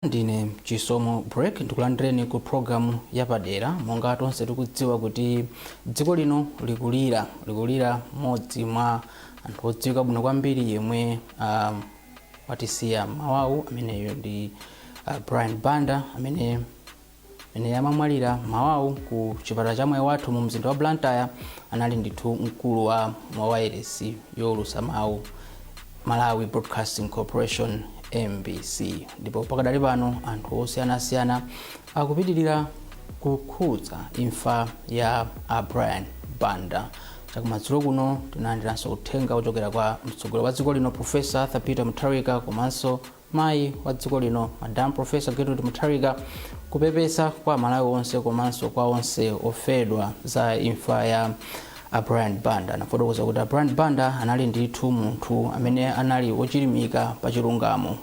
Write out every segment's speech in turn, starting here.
Ndine Chisomo Break, ndikulandireni ku programu yapadera. Monga tonse tikudziwa kuti dziko lino likulira, likulira mmodzi mwa anthu odziwika bwino kwambiri yemwe watisiya mawawu. Ameneyo ndi Brian Banda, amene amamwalira mawawu ku chipatala cha Moyo Wathu mu mzinda wa Blantyre. Anali ndithu mkulu wa mawayilesi yowulutsa mawu, Malawi Broadcasting Corporation, MBC. Ndipo pakadali pano anthu osiyanasiyana akupitirira kukhudza imfa ya a Brian Banda. Chakumadzulo kuno tinalandiranso uthenga kuchokera kwa mtsogoleri wa dziko lino, Professor Arthur Peter Mutharika, komanso mayi wa dziko lino, Madam Professor Gertrude Mutharika, kupepesa kwa Malawi onse komanso kwa onse ofedwa za imfa ya a Brian Banda. Anafotokoza kuti a Brian Banda anali ndithu munthu amene anali wochilimika pa chilungamo.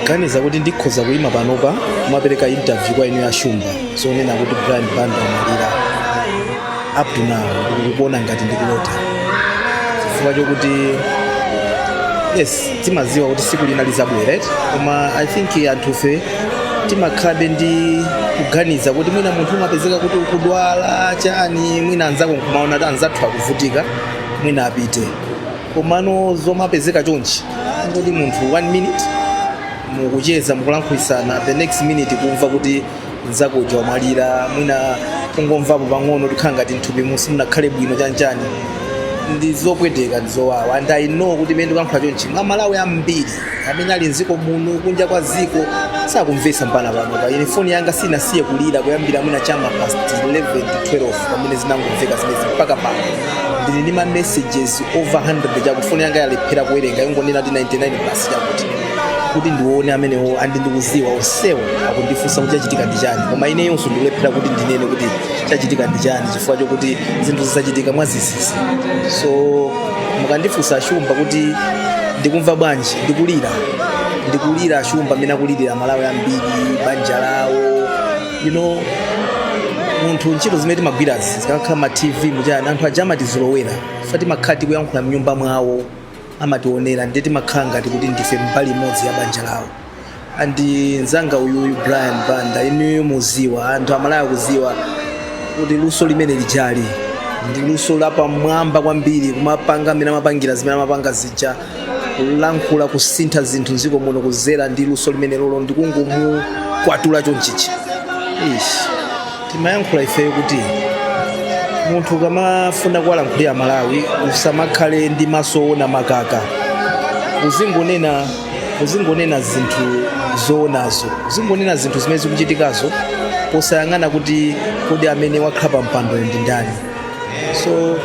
Ganiza kuti ndikhoza kuyima panopa kumapereka interview kwa inu Ashumba zonena kuti Brian Banda wamwalira, up to now ndikukuona ngati ndikulota, chifukwa chokuti yes, timaziwa kuti siku lina lizabwera, right? Koma I think anthufe timakhalabe ndi kuganiza kuti mwina munthu umapezeka kuti ukudwala chani, mwina anzako nkumaona kuti anzathu akuvutika, mwina apite. Komano zomapezeka chonchi, ngoti munthu one minute mukucheza, mukulankhulitsana, the next minute kumva kuti mnzako uja wamwalira, mwina kungomvapo pang'ono tikhala ngati mthupi simunakhale bwino, chanchani, ndi zopweteka, ndi zowawa. And I know kuti imene ndikuyankhula chonchi, Amalawi ambiri amene ali mdziko muno, kunja kwa dziko, sakumvetsa mpaka pano. Pa ine foni yanga sinasiye kulira kuyambira mwina chama past 11 to 12 pamene zinangomveka zimezi mpaka pano. Ndili ndi ma messages over 100 chakuti foni yanga yalephera kuwerenga, ingonena kuti 99 plus chakuti kuti ndione amenewo. And ndikuziwa onsewo akundifunsa kuti chachitika ndi chani, koma ineyonso ndikulephera kuti ndinene kuti chachitika ndi chani, chifukwa chokuti zinthu zisachitika mwazizizi. So mukandifunsa Ashumba kuti ndikumva bwanji, ndikulira, ndikulira Ashumba amene akulirira Malawi ambiri, banja lawo. Munthu ntchito zimene timagwirazi zikakhala ma TV muchani, anthu aja amatizolowera fa timakhala tikuyankhula mnyumba mwawo, amationera, ndiye timakhala ngati kuti ndife mbali imodzi ya banja lawo. And nzanga uyuyu Brian Banda, inuyo muziwa, anthu Amalawi kuziwa kuti luso limene lijali ndi luso lapamwamba kwambiri, kumapanga amene amapangira zimene amapanga zija, kulankhula, kusintha zinthu mdziko muno kuzera ndi luso limene lolo, ndikungomukwatula chonchichi. Ish, timayankhula ifeyo kuti munthu ukamafuna kuwalankhulira Malawi usamakhale ndi maso owona makaka, uzingonena zinthu zoonazo, uzingonena zinthu zimene zikuchitikazo posayang'ana kuti kodi amene wakhala pa mpandoyo ndi ndani. So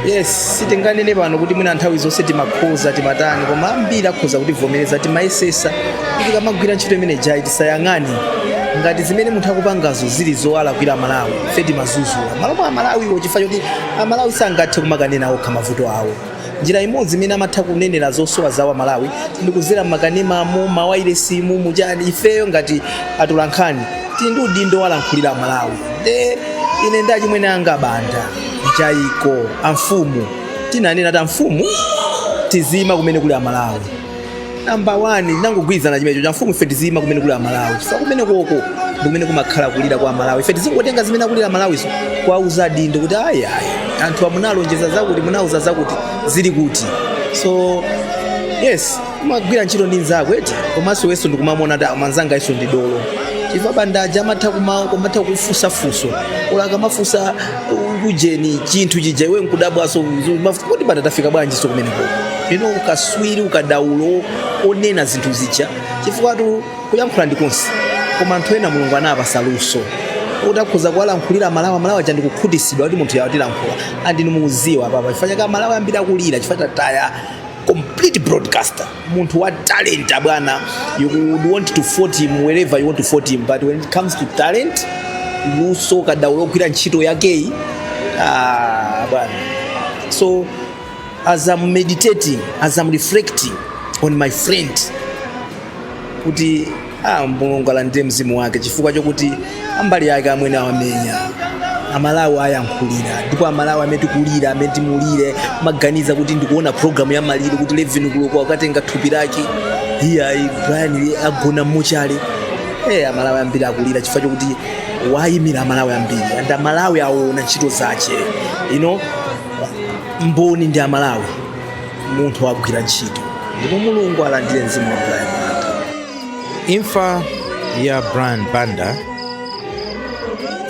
yes, sitinganene pano kuti mwina nthawi zonse timakhoza, timatani, koma ambiri akhoza kutivomereza, timayesesa kuti kamagwira ntchito imene jayi tisayang'ane. Ngati zimene munthu akupangazo zili zowalakwira Malawi, ife timazuzula malo mwa Amalawiwo, chifukwa choti Amalawi sangathe kumakanena okha mavuto awo. Njira imodzi imene amatha kunenera zosowa zawo Amalawi ndi kuzera makanemamo, mawayilesimu, muchani. Ifeyo ngati atolankhani tili ndi udindo walankhulira Amalawi. Nde ine ndi achimwene anga Banda Njaiko, amfumu, tinanena ti amfumu tizima kumene kuli Amalawi. Namba 1, nangogwirizana chimenecho cha mfumu, ife tizima kumene kuli Amalawi, chifukwa kumene koko ndi kumene kumakhala kulira kwa Amalawi. Ife tizingotenga zimene akulira Amalawizo kwauza adindo kuti ayi, ayi, anthu amunalonjeza zakuti, munauza zakuti, zili kuti? So yes, kumagwira ntchito ndi nzako eti, komanso weso ndikumamona kuti manzanga iso ndi dolo, chifukwa Bandaja amatha kumatha kufunsa funso, ola akamafunsa kujeni chinthu chija iwe nkudabwaso kuti Banda tafika bwanji so kumeneko. Ukaswiri, ukadaulo onena zinthu zija, chifukwa tu kuyankhula ndi konse, koma anthu ena Mulungu anapasa luso kuti akhoza kuwalankhulira Malawi, Amalawi aja ndikukhutisidwa kuti munthu yawo tilankhula. Andinu mukuziwa papa chifukwa chake Amalawi ambiri akulira, chifukwa tataya complete broadcaster, munthu wa talent bwana. You would want to fault him wherever you want to fault him, but when it comes to talent, luso, kadaulo ogwira ntchito yakeyi, ah, bwana. So as I'm meditating, as I'm reflecting on my friend, kuti ah, Mulungu alandire mzimu wake, chifukwa chokuti ambali yake amwene awamenya. Amalawi ayankhulira, ndipo Amalawi amene tikulira, amene timulire, maganiza kuti ndikuona program ya maliro kuti 11 koloko akatenga thupi lake. Iyayi, Brian agona mmochale. Amalawi ambiri akulira chifukwa chokuti wayimira Amalawi ambiri, and Amalawi aona ntchito zache. Mboni ndi Amalawi, munthu agwira ntchito, ndipo Mulungu alandire mzimu wa Brian Banda. Imfa ya Brian Banda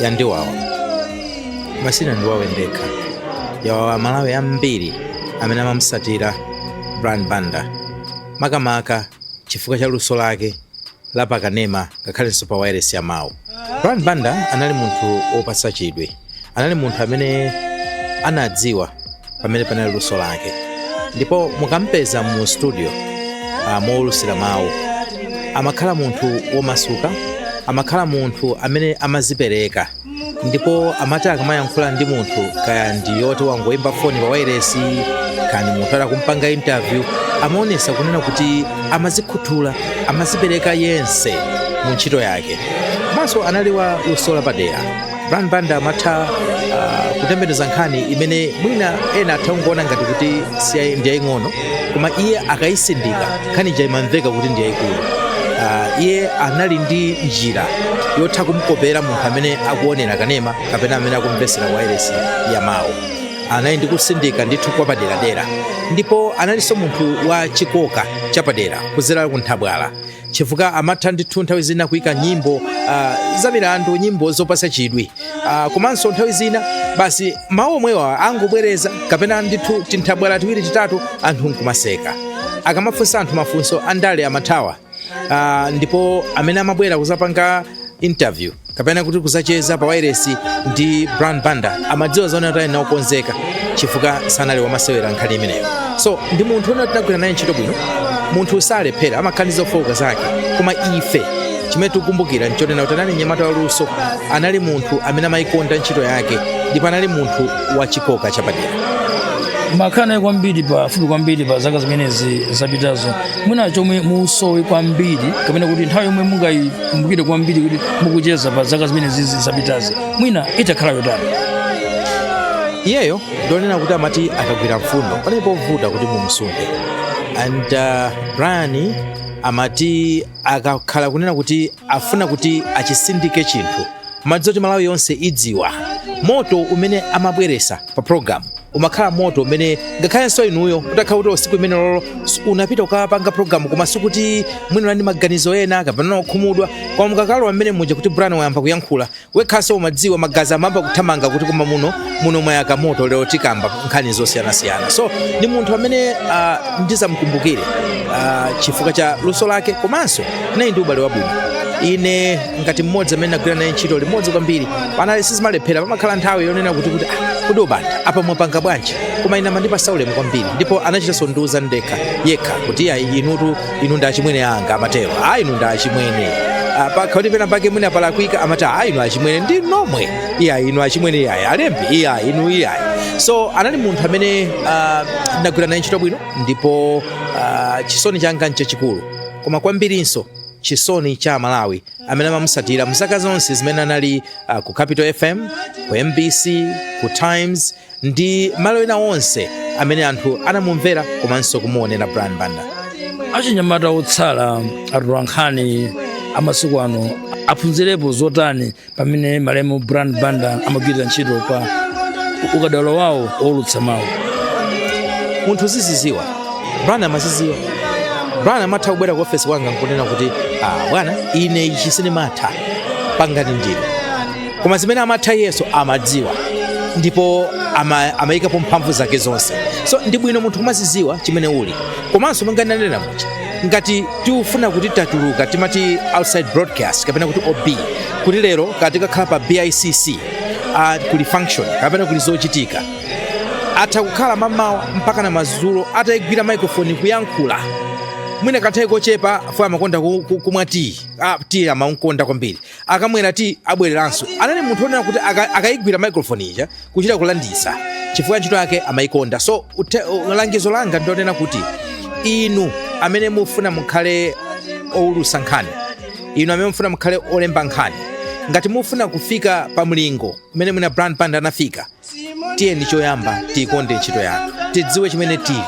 yandiwawa, masina ndiwawe ndekha, yawawa Amalawi ambiri amene amamusatira Brian Banda, makamaka chifukwa cha luso lake la pakanema ngakhalenso pa wireless ya mawu. Brian Banda anali munthu wopatsa chidwi, anali munthu amene anadziwa pamene panali luso lake, ndipo mukampeza mu studio mowulusira mawu, amakhala munthu womasuka, amakhala munthu amene amazipereka, ndipo amati akamayankhula ndi munthu, kaya ndi yoti wangoyimba foni pa wireless, kaya ndi munthu atakumpanga interview, amaonesa kunena kuti amazikhuthula, amazipereka yense mu ntchito yake. Komanso anali wa luso lapadera. Brian Banda amatha kutembenuza nkhani imene mwina ena atha kungoona ngati kuti ndi yaying'ono, koma iye akayisindika nkhani ija imamveka kuti ndi yayikulu. Iye anali ndi njira yotha kumkopera munthu amene akuonera kanema kapena amene akumvesera wireless ya mawu. Anali ndi kusindika ndithu kwa paderadera, ndipo analinso munthu wa chikoka chapadera kuzera kunthabwala, chifukwa amatha ndithu nthawi zina kuyika nyimbo za milandu, nyimbo zopasa chidwi, komanso nthawi zina basi mawu omwewa angobwereza kapena ndithu tinthabwala tiwiri titatu, anthu nkumaseka. Akamafunsa anthu mafunso andale amathawa, ndipo amene amabwera kuzapanga interview kapena kuti kuzacheza pa wireless ndi Brian Banda amadziwa zone kuti ali okonzeka, chifukwa sanali wamasewera nkhani imeneyo. So ndi munthu wona tinagwira naye ntchito bwino. Munthu salephera, amakhala ndi zofowoka zake, koma ife chimene tikukumbukira nchonena kuti anali mnyamata waluso, anali munthu amene amayikonda ntchito yake, ndipo anali munthu wachikoka chapadera. Makhala naye kwambiri pafupi kwambiri pa zaka zimenezi zapitazo, mwina chomwe musowe kwambiri kapena kuti nthawi yomwe mungayikumbukire kwambiri kuti mukucheza pa zaka zimenezi zapitazi, mwina itakhala yotani? Iyeyo ndionena kuti amati akagwira mfundo palibe povuta kuti mumusunge. And Brian amati akakhala kunena kuti afuna kuti achisindike chinthu, madziwa kuti Malawi yonse idziwa. Moto umene amabweresa pa program umakhala moto umene ngakhalenso inuyo utakhala kuti usiku imene lolo unapita ukapanga program, koma sikuti mwina ndi maganizo ena kapena ukhumudwa, koma mukakalowa mmene muja kuti Brian wayamba kuyankhula, wekhaso umadziwa magazi amayamba kuthamanga kuti koma muno mwayaka moto, lero tikamba nkhani zosiyanasiyana. So ndi munthu amene ndizamkumbukire chifukwa cha luso lake, komanso nayi ndi ubale wabwino. Ine ngati mmodzi amene ndagwira naye ntchito limodzi kwambiri, panali sizimalephera, pamakhala nthawi yonena kuti kuti ubanda apa mwapanga bwanji, koma ine amandipasa ulemu kwambiri, ndipo anachitanso ndiuza ndekha yekha kuti iyayi, inutu inu ndi achimwene anga, amatero, a inu ndi achimwene. Pakauti pena pake mwina palakwika, amati a inu achimwene ndi nomwe, iyayi inu achimwene, iyayi alembi, iyayi inu, iyayi. So anali munthu amene ndagwira naye ntchito bwino, ndipo chisoni changa nchachikulu, koma kwambirinso chisoni cha Malawi amene amamusatira mzaka zonse zimene anali ku Capital FM, ku MBC, ku Times ndi malo ena onse amene anthu anamumvera komanso kumuonera Brian Banda. Achinyamata otsala atolankhani amasiku ano aphunzirepo zotani pamene malemu Brian Banda amagwirira ntchito pa ukadaulo wawo owulutsa mawu? Munthu ziziziwa, Brian amaziziwa. Brian amatha kubwera ku ofesi kwanga nkunena kuti, ah, bwana, ine ichi sindimatha, pangani ndinu. Koma zimene amatha iyeso amadziwa, ndipo amayikapo mphamvu zake zonse. So ndi bwino munthu kumaziziwa chimene uli. Komanso monga ndanena muja, ngati tikufuna kuti tatuluka, timati outside broadcast kapena kuti OB, kuti lero katikakhala pa BICC, kuli function kapena kuli zochitika, atha kukhala mamawa mpaka na madzulo atayigwira microphone kuyankhula, mwina kanthawi kochepa fo amakonda kumwa tii, tii amamukonda kwambiri, akamwera tii abwereranso. Anali munthu onena kuti akayigwira microphone ija kuchita kulandisa, chifukwa ntchito yake amayikonda. So langizo langa ndionena kuti inu amene mufuna mukhale owulusa nkhani, inu amene mufuna mukhale olemba nkhani, Ngati mufuna kufika pa mlingo umene mwina Brian Banda anafika, tiyeni choyamba tiyikonde ntchito yathu, tidziwe chimene tili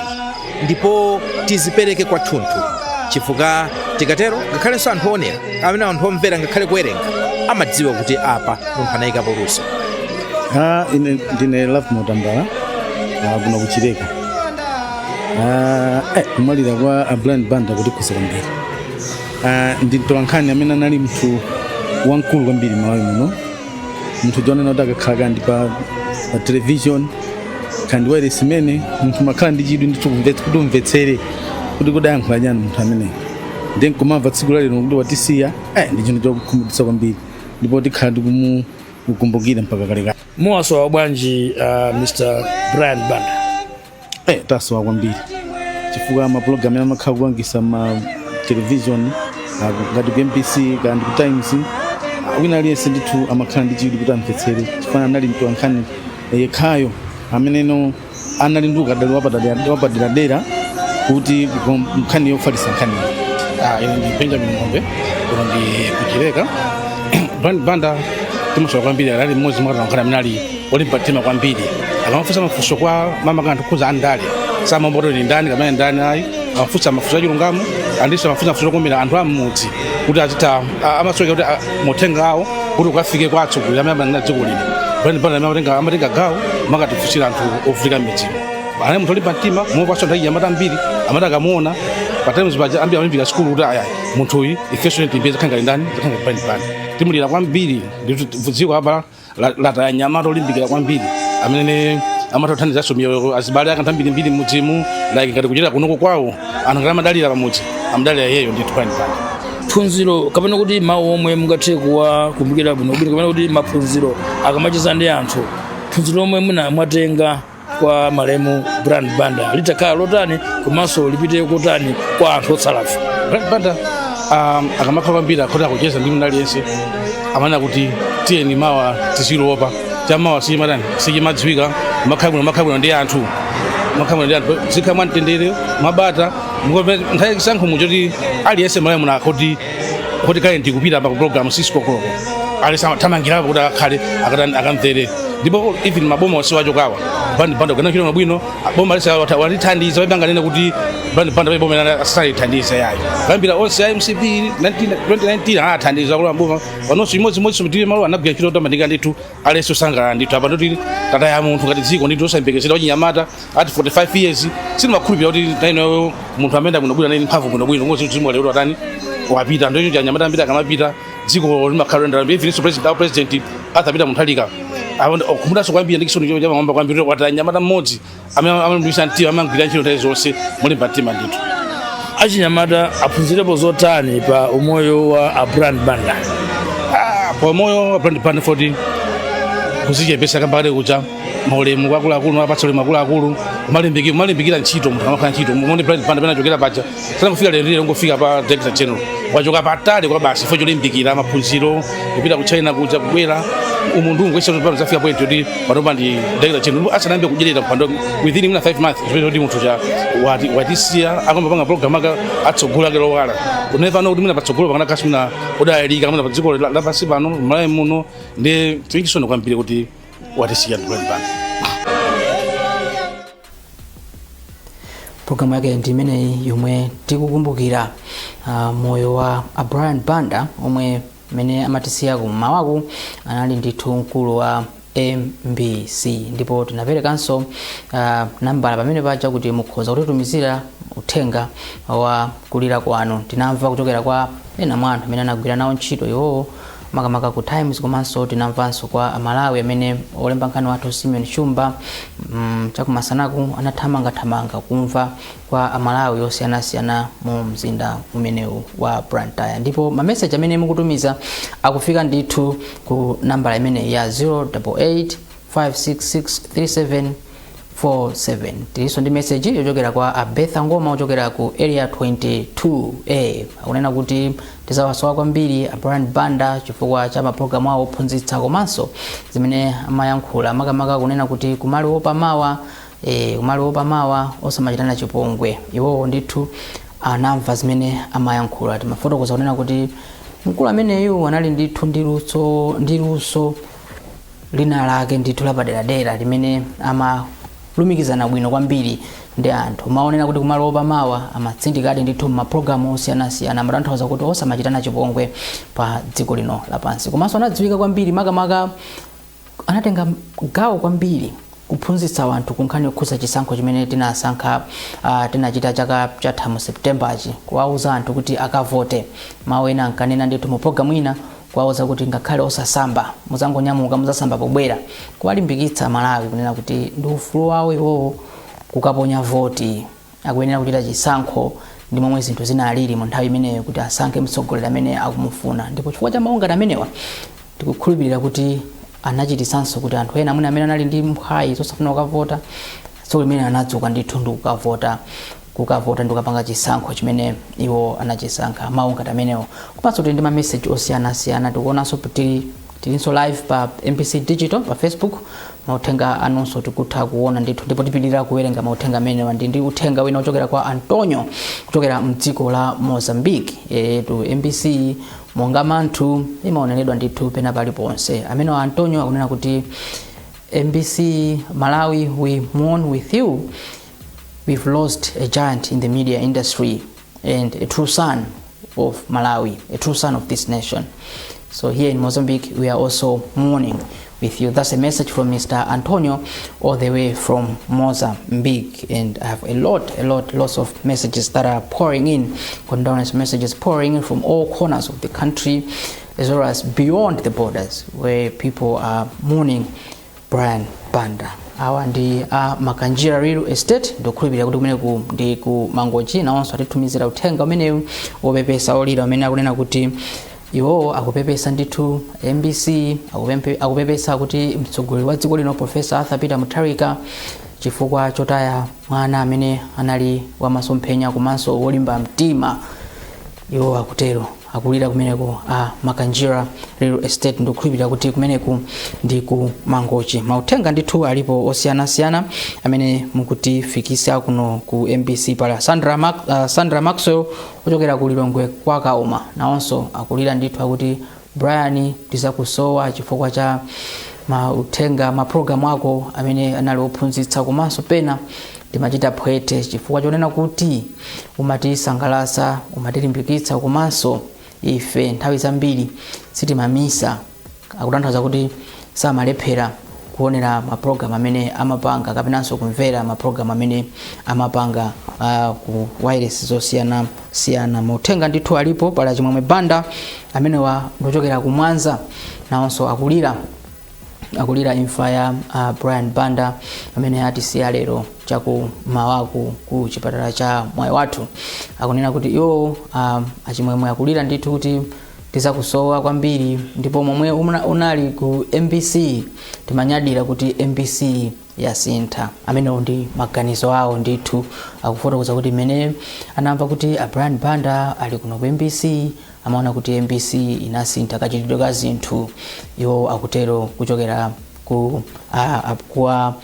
ndipo tizipereke kwathunthu, chifukwa tikatero ngakhalenso anthu oonera amene anthu omvera ngakhale kuwerenga amadziwa kuti apa munthu anayikapo luso. Ine ndine Love Motambala, kuno kuchileka. Kumwalira kwa a Brian Banda kutikhudza kwambiri. Ndi mtolankhani amene anali munthu wamkulu kwambiri Malawi muno, munthu jonena kuti akakhala kandi pa television kandi wireless imene munthu makhala ndi chidwi ndithu kuti umvetsere kuti kudayankhula chani munthu ameneyo. Ndiye nkumamva tsiku la lero kuti watisiya, ndi chinthu chokhumudwitsa kwambiri, ndipo tikhala tikumukumbukira mpaka kalekale. Muwasowa bwanji Mr Brian Banda? Tasowa kwambiri, chifukwa mapulogalamu amene amakhala kupangisa ma television, ngati ku MBC kandi ku Times, wina aliyense ndithu amakhala ndi chidwi kuti amvetsere, chifukwa anali mtolankhani yekhayo ameneno anali ndi ukadali wapaderadera kuti nkhani yofalitsa nkhaniyo. Ine ndi Benjamin Ng'ombe, kuno ndi kuchileka. Brian Banda timusowa kwambiri. Ali mmodzi mwa atolankhani amene ali olimba mtima kwambiri. Akamafunsa mafunso kwa mama anthu khuza andale, samamboto ni ndani kamene ndani ayi, amafunsa mafunso achilungamo, andinso amafunsa mafunso okomera anthu am'mudzi kuti azitha amasoweka kuti mauthenga awo kuti ukafike kwa atsogoleri amene amayang'anira dziko lino. Brian Banda amatenga gawo makatifunsira anthu ovutika m'midzimu. Anali munthu olimba mtima, mopaso anthu achinyamata ambiri amati akamuona pa Times paja, ambiri amalimbika sukulu kuti ayayi, munthu uyu ifenso timbeze zakhala ngati ndani, zakhala ngati Brian Banda. Timulira kwambiri ndithu. Dziko apa lataya nyamata olimbikira kwambiri amene amatha kuthandizanso miyoyo azibale ake anthu ambirimbiri m'mudzimu, like ngati kuchita kunoko kwawo anthu ngati amadalira pamudzi, amadalira iyeyo ndithu Brian Banda. Phunziro kapena kuti mawu omwe mungathe kuwakumbukira bwinobwino, kapena kuti maphunziro akamacheza ndi anthu, phunziro lomwe mwina mwatenga kwa malemu Brian Banda litakhala lotani, komanso lipite kotani kwa anthu otsalafe? Brian Banda akamakhala kwambiri akhoti akucheza ndi munthu aliyense, amanena kuti tiyeni mawa tizilopa, chamawa sichimatani, sichimadziwika. Makhala bwino, makhala bwino ndi anthu, makhala bwino ndi anthu, zikhala mwamtendere, mwabata. Nthawi yachisankho muchoti aliyense malawi muno akhoti kuti kale ndikupita pa program 6 o'clock, aliyense amathamangirapo kuti akakhale akatani, akamvere. Ndipo even maboma onse wachokawa, Brian Banda kugana ntchito bwino. Boma lese walithandiza, pamene kuti Brian Banda boma asalithandiza yayo, kuyambira onse a MCP 2019 anathandiza kula boma panonso imodzimodzi mtili malo anagwira ntchito otamandika ndithu. Aliyense osangalala ndithu. Apa ndoti tataya munthu ngati dziko ndithu osayembekezera, wachinyamata at 45 years. Sindimakhulupirira kuti nainoyo munthu amene abwinobwino anali mphamvu bwinobwino ngozi dzimo lero atani, wapita. Ndocho anyamata ambiri akamapita dziko limakhala lendera. Even president, our president Arthur Peter Mutharika kumudanso kwambiri ndi chisoni chamamwamba kwambiri wataya nyamata mmodzi amene amalimbikitsa mtima, amagwira ntchito nthawi zonse molimba mtima ndithu. Achinyamata aphunzirepo zotani pa umoyo wa a Brian Banda? Pa moyo wa Brian Banda, foti kuzichepesa kambale kuja, maulemu akuluakulu, apatsa ulemu akuluakulu, kumalimbikira ntchito. Munthu amakhala ntchito mone Brian Banda pene achokera paja, sana kufika lero lero ngofika pa director general, wachoka patali kwa basi fo cholimbikira maphunziro, kupita ku China kuja, kubwera umundu ngwese pano zafika point yoti panopa ndi director general, asanayambe kudyerera kupando within muna 5 months zimene kuti munthu cha watisiya akamapanga program aka atsogolo ake lowala unene pano kuti mwina patsogolo pakana kasi mwina odayalika mwina pa dziko lapansi pano Malawi muno. Ndi tinkisoni kwambiri kuti watisiya ndi Brian Banda. Programu yake ndi imeneyi yomwe tikukumbukira moyo wa a Brian Banda, omwe mmene amatisiya kummawaku anali ndithu mkulu wa MBC. Ndipo tinaperekanso nambala pamene paja kuti mukhoza kutitumizira uthenga wa kulira kwanu. Tinamva kuchokera kwa ena mwa anthu amene anagwira nawo ntchito iwowo, makamaka ku Times, komanso tinamvanso kwa Amalawi amene olemba nkhani wathu Simeon Shumba chakumasanaku anathamangathamanga kumva kwa Amalawi osiyanasiyana mu mzinda umenewu wa Blantyre. Ndipo mameseji amene mukutumiza akufika ndithu ku nambala imeneyi ya 088 566 3747. Tilinso ndi meseji yochokera kwa Abetha Ngoma ochokera ku Area 22A, akunena kuti tizawasowa kwambiri a Brian Banda chifukwa cha mapulogalamu awo ophunzitsa komanso zimene amayankhula, makamaka kunena kuti kumali pamawa, kumali pamawa osamachitana chipongwe. Iwowo ndithu anamva zimene amayankhula. Timafotokoza kunena kuti Mkulu ameneyu anali ndithu ndi luso lina lake ndithu lapaderadera limene amalumikizana bwino kwambiri ndi anthu. Maonera kuti kumalopa mawa amatsindikadi ndithu mapulogalamu osiyanasiyana, amatanthauza kuti osamachitana chipongwe pa dziko lino lapansi. Komanso anadziwika kwambiri, makamaka anatenga gawo kwambiri kuphunzitsa anthu ku nkhani yokhudza chisankho chimene tinasankha, tinachita chaka chatha mu Septemberchi, kuwauza anthu kuti akavote. Mawu ena ankanena ndithu mu programu ina, kuwauza kuti ngakhale osasamba, muzangonyamuka, muzasamba pobwera, kuwalimbikitsa Malawi kunena kuti ndi ufulu wawo iwowo kukaponya voti, akuyenera kuchita chisankho ndi momwe zinthu zinalili mu nthawi imeneyo kuti asankhe mtsogoleri amene akumufuna. Ndipo chifukwa cha mawu ngati amenewa, tikukhulupirira kuti anachitisanso kuti anthu ena mwina amene anali ndi mphwayi zosafuna kukavota, tsiku limene anadzuka ndithu ndi kukavota ndi kukapanga chisankho chimene iwo anachisankha. Mawu ngati amenewo. Komanso tili ndi mameseji osiyanasiyana, tikuonanso tilinso live pa MBC Digital pa Facebook. Mauthenga anunso tikutha kuona ndithu, ndipo tipitirira kuwerenga mauthenga amenewa. Ndi uthenga wina ochokera kwa Antonio kuchokera mdziko la Mozambique. Etu, MBC monga manthu imaoneredwa ndithu pena paliponse. Amene wa Antonio akunena kuti, "MBC Malawi, we mourn with you. We've lost a giant in the media industry and a true son of Malawi, a true son of this nation. So here in Mozambique, we are also mourning with you." That's a message from Mr. Antonio all the way from Mozambique. And I have a lot, lots of messages that are pouring in, condolence messages pouring in from all corners of the country, as well as beyond the borders, where people are mourning Brian Banda. Awa ndi a Makanjira Real Estate, ndikukhulupirira kuti kumeneku ndi ku Mangochi. Nawonso atitumizira uthenga umenewu wopepesa, olira, umene akunena kuti iwowo akupepesa ndithu MBC, akupepesa kuti mtsogoleri wa dziko lino, Professor Arthur Peter Mutharika, chifukwa chotaya mwana amene anali wamasomphenya komanso wolimba mtima. Iwo akutero, akulira kumeneko a Makanjira Real Estate, ndikukhulupirira kuti kumeneku ndi ku Mangochi. Mauthenga ndithu alipo osiyanasiyana amene mukutifikisa kuno ku MBC. Pala Sandra Maxwell ochokera ku Lilongwe kwa Kauma, nawonso akulira ndithu, akuti, "Brian, tizakusowa chifukwa cha mauthenga, mapulogalamu ako amene anali ophunzitsa, komanso pena timachita phwete chifukwa chonena kuti umatisangalatsa, umatilimbikitsa, komanso ife nthawi zambiri sitimamisa." Akutanthauza kuti samalephera kuonera mapulogalamu amene amapanga kapenanso kumvera mapulogalamu amene amapanga ku wireless zosiyanasiyana. Mauthenga ndithu alipo. Pala Chimwemwe Banda, amenewa ndiochokera ku Mwanza, nawonso akulira imfa ya Brian Banda amene atisiya lero chakumawaku ku chipatala cha Mwayi Wathu. Akunena kuti iwo, achimwemwe akulira ndithu kuti tizakusowa kwambiri, ndipo momwe unali ku MBC timanyadira kuti MBC yasintha. Amenewo ndi maganizo awo ndithu, akufotokoza kuti mmene anamva kuti a Brian Banda ali kuno ku MBC, amaona kuti MBC inasintha kachitidwe ka zinthu. Iwo akutero kuchokera ku kuwa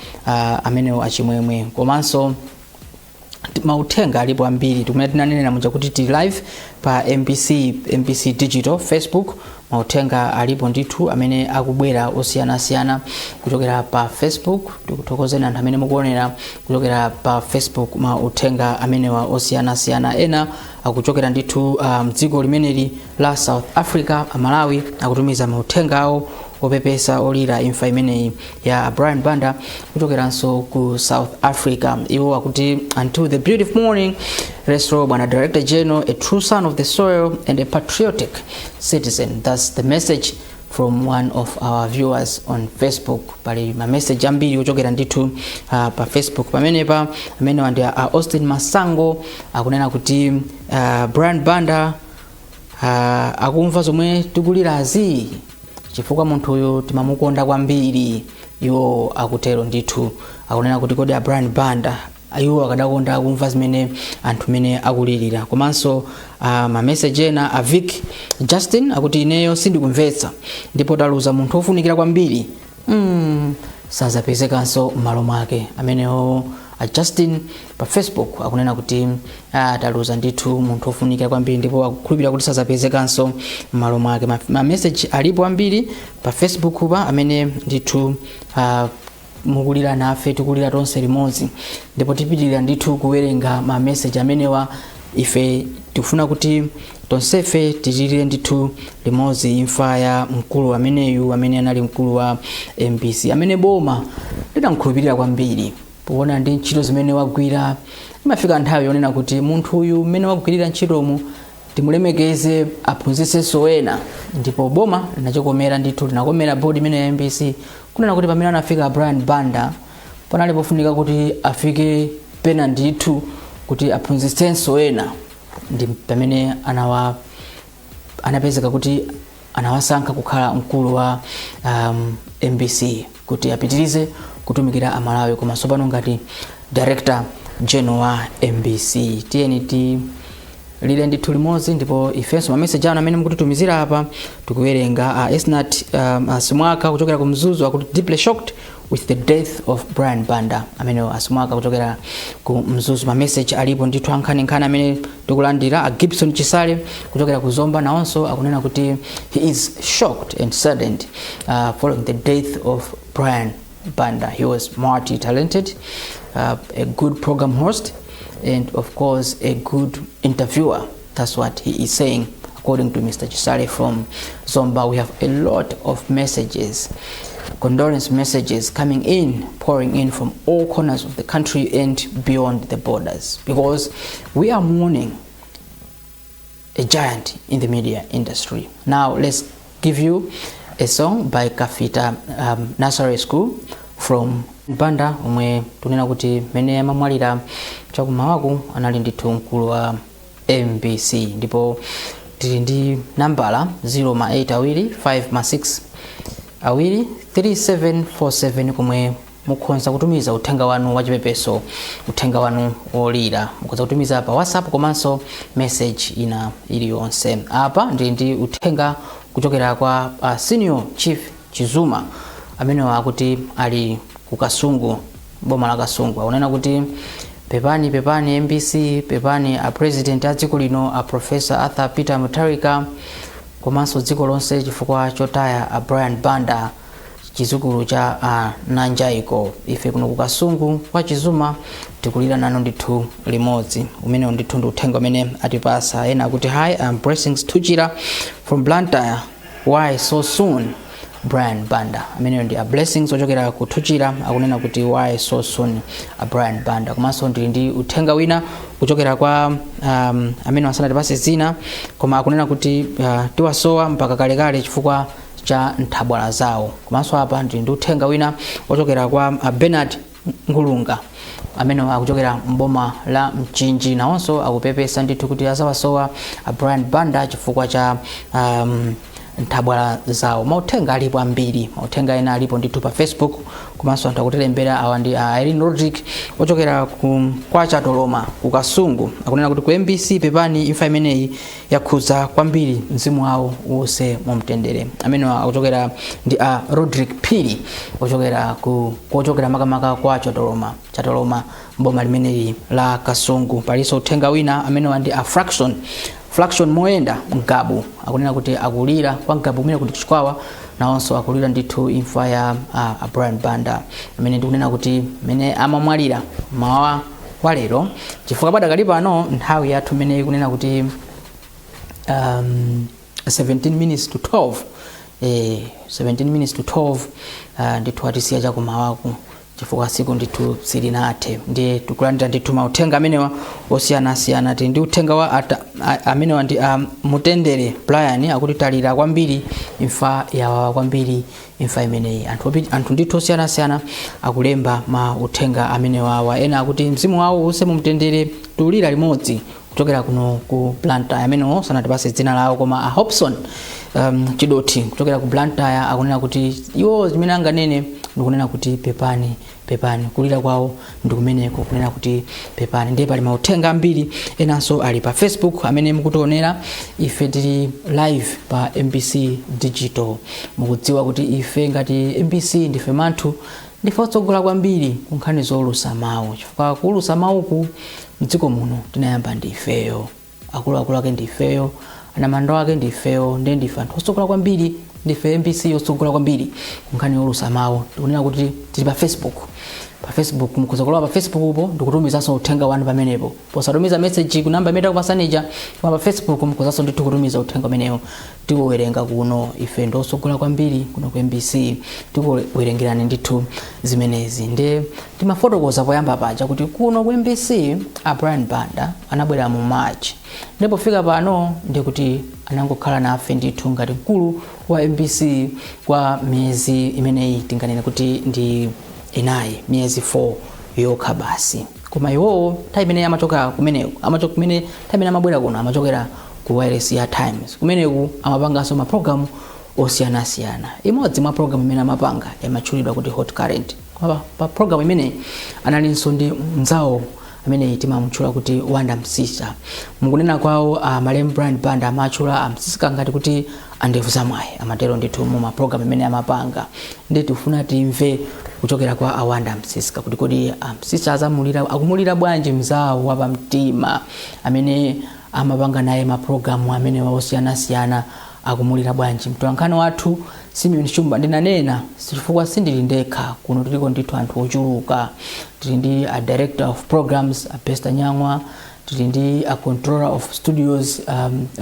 amenewo achimwemwe. Komanso mauthenga alipo ambiri. Tikumene tinanenera muja kuti tili live pa MBC, MBC Digital Facebook. Mauthenga alipo ndithu amene akubwera osiyanasiyana kuchokera pa Facebook. Tikuthokozeni anthu amene mukuonera kuchokera pa Facebook. Mauthenga amenewa osiyanasiyana, ena akuchokera ndithu mdziko limeneli la South Africa. Amalawi akutumiza mauthenga awo opepesa, olira imfa imeneyi ya Brian Banda kuchokeranso ku South Africa. Iwo akuti, "Until the beautiful morning, rest well, bwana Director General, a true son of the soil and a patriotic citizen." That's the message from one of our viewers on Facebook. Pali mamessage ambiri ochokera ndithu pa Facebook pamenepa. Amenewa ndi Austin Masango, akunena kuti, "Brian Banda akumva zomwe tikulirazi chifukwa munthuyu timamukonda kwambiri." Iwo akutero ndithu, akunena kuti kodi a Brian Banda iwo akadakonda akumva zimene anthu mene akulirira. Komanso mameseji ena, a Vic Justin akuti, "Ineyo sindikumvetsa, ndipo taluza munthu wofunikira kwambiri, sazapezekanso m'malo mwake." Amenewo A Justin pa Facebook akunena kuti taluza ndithu munthu ofunikira kwambiri, ndipo akukhulupirira kuti sazapezekanso m'malo mwake. Ma message alipo ambiri pa Facebook pa amene ndithu mukulira nafe, tikulira tonse limodzi, ndipo tipitirira ndithu kuwerenga ma message amenewa. Ife tikufuna kuti tonsefe tilire ndithu limodzi imfa ya mkulu ameneyu, amene anali mkulu wa MBC, amene boma lidamkhulupirira kwambiri poona ndi ntchito zimene wagwira. Imafika nthawi yonena kuti munthu uyu, mmene wagwirira ntchitomu, timulemekeze, aphunzitsenso ena, ndipo boma linachikomera ndithu, linakomera board imene ya MBC kunena kuti pamene anafika Brian Banda panali pofunika kuti afike pena ndithu kuti aphunzitsenso ena, ndi pamene anapezeka kuti anawasankha kukhala mkulu wa MBC kuti apitirize kutumikira Amalawi, koma tsopano ngati Director General wa MBC. Tiyeni tilire ndithu limodzi, ndipo ifenso mameseji anu amene mukutitumizira apa tikuwerenga. Esnat Asimwaka kuchokera ku Mzuzu akuti, "Deeply shocked with the death of Brian Banda." Amenewo Asimwaka kuchokera ku Mzuzu. Mameseji alipo ndithu ankhaninkhani amene tikulandira. A Gibson Chisale kuchokera ku Zomba nawonso akunena kuti he is shocked and saddened following the death of Brian Banda. He was multi-talented, a good program host and of course a good interviewer. That's what he is saying, according to Mr. Chisale from Zomba. We have a lot of messages, condolence messages coming in, pouring in from all corners of the country and beyond the borders, because we are mourning a giant in the media industry. Now let's give you a song by Kafita Nursery School from Banda, omwe tunena kuti mene amamwalira chakumawaku anali ndithu mkulu wa MBC. Ndipo tili ndi nambala 0 ma 8 awiri 5 ma 6 awiri 3747, komwe mukhoza kutumiza uthenga wanu wachipepeso, uthenga wanu wolira. Mukhoza kutumiza pa WhatsApp komanso message ina iliyonse. Apa ndili ndi uthenga kuchokera kwa Senior Chief Chizuma, amene akuti ali ku Kasungu, boma la Kasungu. Akunena kuti, "Pepani, pepani MBC, pepani a President a dziko lino, a Professor Arthur Peter Mutharika, komanso dziko lonse chifukwa chotaya a Brian Banda, chizukulu cha Nanjaiko. Ife kuno ku Kasungu kwa Chizuma tikulira nanu ndithu limodzi." Umenewo ndithu ndi uthenga umene atipasa. Ena akuti, "Hi, I'm Blessings Tuchira from Blantyre. Why so soon, Brian Banda?" Ameneyo ndi a Blessings ochokera ku Tuchira, akunena kuti, "Why so soon, a Brian Banda?" Komanso ndili ndi uthenga wina kuchokera kwa amene asanatipase zina, koma akunena kuti tiwasowa mpaka kalekale chifukwa cha nthabwala zawo. Komanso apa ndili ndi uthenga wina ochokera kwa Bernard Ngulunga, amene akuchokera mboma la Mchinji. Nawonso akupepesa ndithu kuti azawasowa a Brian Banda chifukwa cha nthabwala zawo. Mauthenga alipo ambiri, mauthenga ena alipo ndithu pa Facebook, komanso anthu akutilembera. Awa ndi a Irene Rodrick ochokera ku kwa Chatoloma ku Kasungu, akunena kuti, "Ku MBC pepani, imfa imeneyi yakhudza kwambiri, mzimu wawo uwuse mumtendere." Amene akuchokera ndi a Rodrick Phiri ochokera ku kochokera makamaka kwa Chatoloma, Chatoloma, mboma limeneli la Kasungu. Palinso uthenga wina, amenewa ndi a Fraction Moyenda Mgabu, akunena kuti akulira kwa Mgabu kumene kuti Chikwawa. Nawonso akulira ndithu imfa ya a Brian Banda, amene ndikunena kuti mene amamwalira mawa kwa lero, chifukwa padakali pano nthawi yathu imene ikunena kuti 17 minutes to 12, 17 minutes to 12, ndithu atisiya chakumawaku, chifukwa siku ndithu silinathe. Ndiye tikulandira ndithu mauthenga amenewa osiyanasiyana. Tili ndi uthenga wa amenewa ndi Mutendere Brian, akuti, "Talira kwambiri, imfa yawawa kwambiri imfa imeneyi." Anthu ndithu osiyanasiyana akulemba ma uthenga amenewawa. Ena akuti, "Mzimu wawo uwuse mumtendere, tulira limodzi kuchokera kuno ku Blantyre." Amenewo sanatipase dzina lawo. Koma a Hobson Chidoti kuchokera ku Blantyre akunena kuti iwo zimene anganene ndikunena kuti pepani, pepani. Kulira kwawo ndikumeneko, kunena kuti pepani. Ndiye pali mauthenga ambiri enanso ali pa Facebook amene mukutionera. Ife tili live pa MBC Digital. Mukudziwa kuti ife ngati MBC ndife manthu. Ndife otsogola kwambiri ku nkhani zowulutsa mawu, chifukwa kuwulutsa mawuku mdziko muno tinayamba ndi ifeyo. Akuluakulu ake ndi ifeyo, anamando ake ndi ifeyo. Ndiye ndife anthu otsogola kwambiri, ndife MBC yotsogola kwambiri ku nkhani yowulutsa mawu. Tikunena kuti tili pa Facebook. Pa Facebook mukhoza kulowa pa Facebook po ndikutumizanso uthenga wanu pamenepo, posatumiza message ku namba imene takupasani, koma pa Facebook mukhozanso ndithu kutumiza uthenga umenewo, tikuwerenga kuno. Ife ndotsogola kwambiri kuno ku MBC, tikuwerengerani ndithu zimenezi. Ndiye timafotokoza poyamba paja kuti kuno ku MBC a Brian Banda anabwera mu March, ndipo pofika pano ndikuti anangokhala nafe ndithu ngati mkulu wa MBC kwa miyezi imeneyi tinganene kuti ndi 4, miyezi 4 yokha basi. Koma iwowo nthawi imene amachoka kumeneko, amachoka kumene, nthawi imene amabwera kuno amachokera ku wireless ya Times. Kumeneku amapanganso mapulogalamu osiyanasiyana. Imodzi mwa program imene amapanga imatchulidwa kuti Hot Current. Koma pa program imeneyi analinso ndi mnzawo amene timamutchula kuti Wanda Msisa. Mukunena kwawo, malemu Brian Banda amatchula amsisika ngati kuti andevu zamwayi, amatero ndithu mu maprogram imene amapanga. Ndi tifuna timve kuchokera kwa awanda Msisika kuti kodi amsisa azamulira, akumulira bwanji mzawo wapamtima amene amapanga naye mapulogalamu amene osiyanasiyana, akumulira bwanji mtolankhani wathu Simeon Shumba. Ndinanena chifukwa sindili ndekha kuno, tiliko ndithu anthu ochuluka. Tili ndi a director of programs, a Bester Nyang'wa, tili ndi a controller of studios,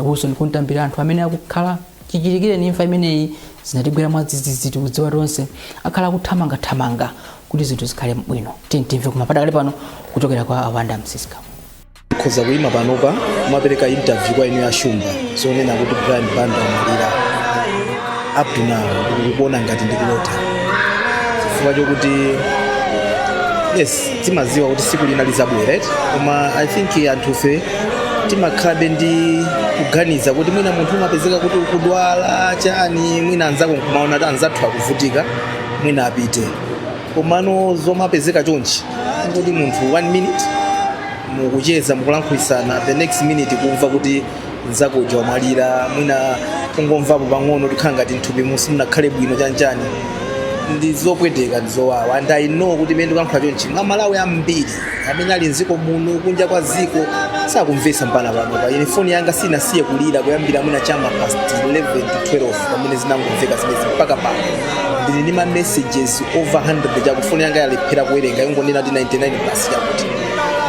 Wilson Kuntambira, anthu amene akukhala chichitikire ni imfa imeneyi zinatigwera mwadzidzidzi. Tikudziwa tonse akhala akuthamangathamanga kuti zinthu zikhale bwino. Timve koma padakali pano kuchokera kwa awanda Msiska. Khoza kuyima panopa kumapereka interview kwa inu ya Shumba zonena kuti Brian Banda wamwalira, up to now ndikukuona ngati ndikulota, chifukwa chokuti yes, timaziwa kuti siku lina lizabwera, right? Koma I think anthufe timakhalabe ndi kuganiza kuti mwina munthu umapezeka kuti ukudwala chani, mwina anzako nkumaona kuti anzathu akuvutika, mwina apite. Komano zomapezeka chonchi kuti munthu one minute mukucheza, mukulankhulitsana, the next minute kumva kuti mnzako uja wamwalira, mwina kungomvapo pang'ono tikhala ngati mthupi simunakhale bwino chanchani, ndi zopweteka, ndi zowawa. And I know kuti imene ndikuyankhula chonchi, Amalawi ambiri amene ali mdziko muno, kunja kwa dziko, sakumvetsa mpana pano. Pa ine foni yanga sinasiye kulira kuyambira mwina chama past 11 to 12 pamene zinangomveka zimezi mpaka pano. Ndili ndi ma messages over 100 chakuti foni yanga yalephera kuwerenga, ingonena kuti 99 plus chakuti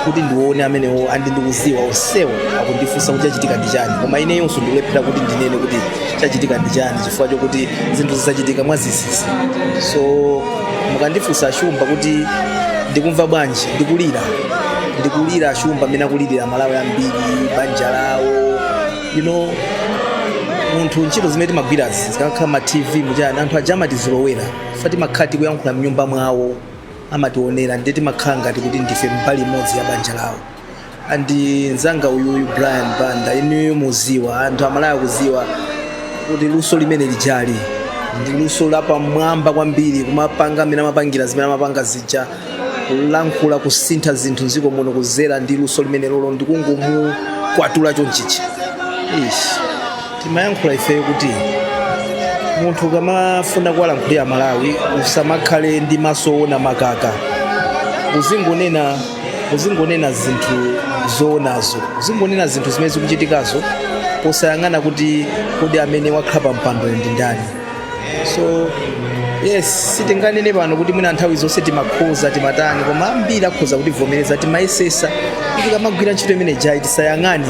kuti ndione amenewo. And ndikuziwa onsewo akundifunsa kuti chachitika ndi chani, koma ineyonso ndikulephera kuti ndinene kuti chachitika ndi chani, chifukwa chokuti zinthu zisachitika mwazizizi. So mukandifunsa Shumba kuti ndikumva bwanji, ndikulira, ndikulira Ashumba amene akulirira Malawi ambiri, banja lawo. Munthu ntchito zimene timagwirazi zikakhala ma TV muchani, anthu aja amatizolowera fa timakhala tikuyankhula mnyumba mwawo, amationera, ndiye timakhala ngati kuti ndife mbali imodzi ya banja lawo. And nzanga uyuyu Brian Banda, inuyo muziwa, anthu Amalawi kuziwa kuti luso limene lijali ndi luso lapamwamba kwambiri, kumapanga amene amapangira zimene amapanga zija, kulankhula, kusintha zinthu mdziko muno kuzera ndi luso limene lolo, ndikungomukwatula chonchichi. Ish, timayankhula ifeyo kuti munthu ukamafuna kuwalankhulira Malawi usamakhale ndi maso owona makaka, uzingonena zinthu zoonazo, uzingonena zinthu zimene zikuchitikazo posayang'ana kuti kodi amene wakhala pa mpandoyo ndi ndani. So yes, sitinganene pano kuti mwina nthawi zonse timakhoza, timatani, koma ambiri akhoza kutivomereza timayesesa kuti kamagwira ntchito imene jayi tisayang'ane.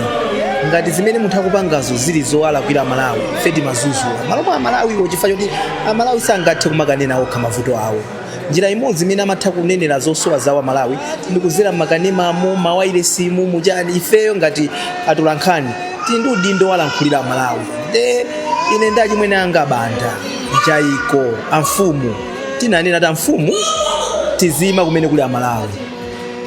Ngati zimene munthu akupangazo zili zowalakwira Malawi, ife timazuzula malo mwa Amalawiwo, chifukwa choti Amalawi sangathe kumakanena okha mavuto awo. Njira imodzi imene amatha kunenera zosowa zawo Amalawi ndi kuzera makanemamo, mawairesimu, muchani. Ifeyo ngati atolankhani tili ndi udindo walankhulira Amalawi. Nde ine ndi achimwene anga Banda Njaiko, amfumu, tinanena ti amfumu tizima kumene kuli Amalawi.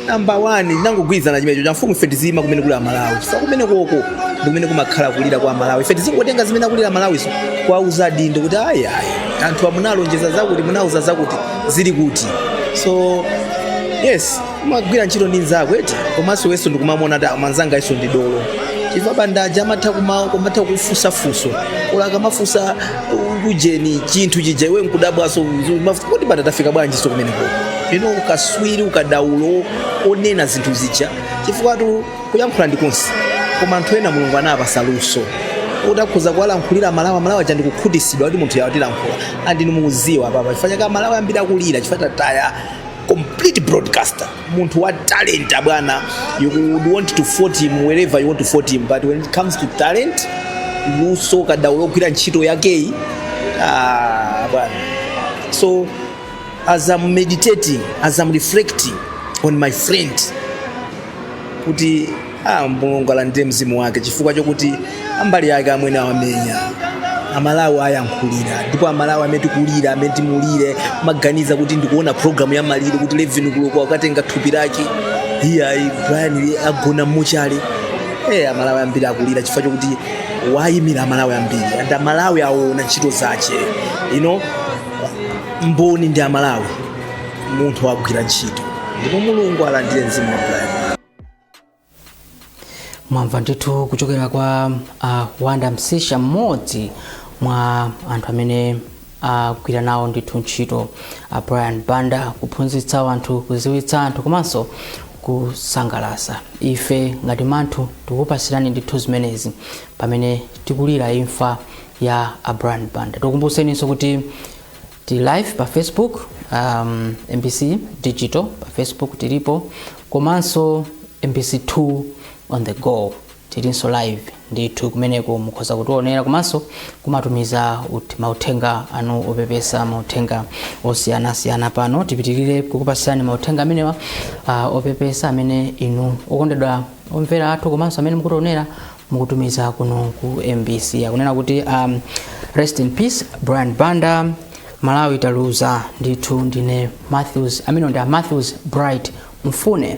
Namba 1, tinangogwirizana chimenecho cha mfumu, ife tizima kumene kuli Amalawi, chifukwa kumene koko ndi kumene kumakhala kulira kwa Amalawi. Ife tizingotenga zimene akulira Amalawizo kwauza dindo kuti ayi, ayi, anthu amunalonjeza zakuti, munauza zakuti, zili kuti? So yes, umagwira ntchito ndi nzako eti, komanso wenso ndikumamona kuti manzanga iso ndi dolo, chifukwa Bandaja amatha kumatha kufunsa funso ola akamafunsa. ujeni chinthu chija, iwe nkudabwaso kuti banda tafika bwanji. So kumeneko ukaswiri, ukadaulo onena zinthu zija, chifukwa tu kuyankhula ndi konse, koma anthu ena Mulungu anapasa luso utakhuza kuwalankhulira Malawi, Malawi aja ndikukhutisidwa kuti munthu yawatilankhula. Andinu mukuziwa papa chifukwa chake Malawi ambiri akulira, chifukwa tataya complete broadcaster, munthu wa talent bwana. You would want to fault him wherever you want to fault him, but when it comes to talent, luso, kadaulo ogwira ntchito yakeyi, ah, bwana. So as I'm meditating, as I'm reflecting on my friend, kuti ah, Mulungu alandire mzimu wake, chifukwa chokuti ambali yake amwene awamenya, Amalawi ayankhulira, ndipo Amalawi amene tikulira, amene timulire, maganiza kuti ndikuona program ya maliro kuti 11 kuloko akatenga thupi lake. Iyayi, Brian agona mmochale. Amalawi ambiri akulira chifukwa chokuti wayimira Amalawi ambiri, and Amalawi aona ntchito zache. Mboni ndi Amalawi, munthu agwira ntchito, ndipo Mulungu alandire mzimu wa Brian. Mwamva ndithu kuchokera kwa Wanda Msisha, mmodzi mwa anthu amene agwira nawo ndithu ntchito Brian Banda, kuphunzitsa anthu, kuziwitsa anthu komanso kusangalasa ife ngati manthu. Tikupasirani ndithu zimenezi pamene tikulira imfa ya Brian Banda. Tikukumbuseninso kuti tili live pa Facebook, MBC Digital pa Facebook tilipo, komanso MBC 2 on the go tilinso live ndithu kumeneko. Mukhoza kutionera komanso kumatumiza mauthenga anu opepesa, mauthenga osiyanasiyana. Pano tipitirire kukupasirani mauthenga amenewa opepesa amene inu okondedwa omvera athu komanso amene mukutionera mukutumiza kuno ku MBC. Akunena kuti "Rest in peace, Brian Banda. Malawi taluza ndithu. Ndine Matthews." Amene ndi a Matthews Bright Mfune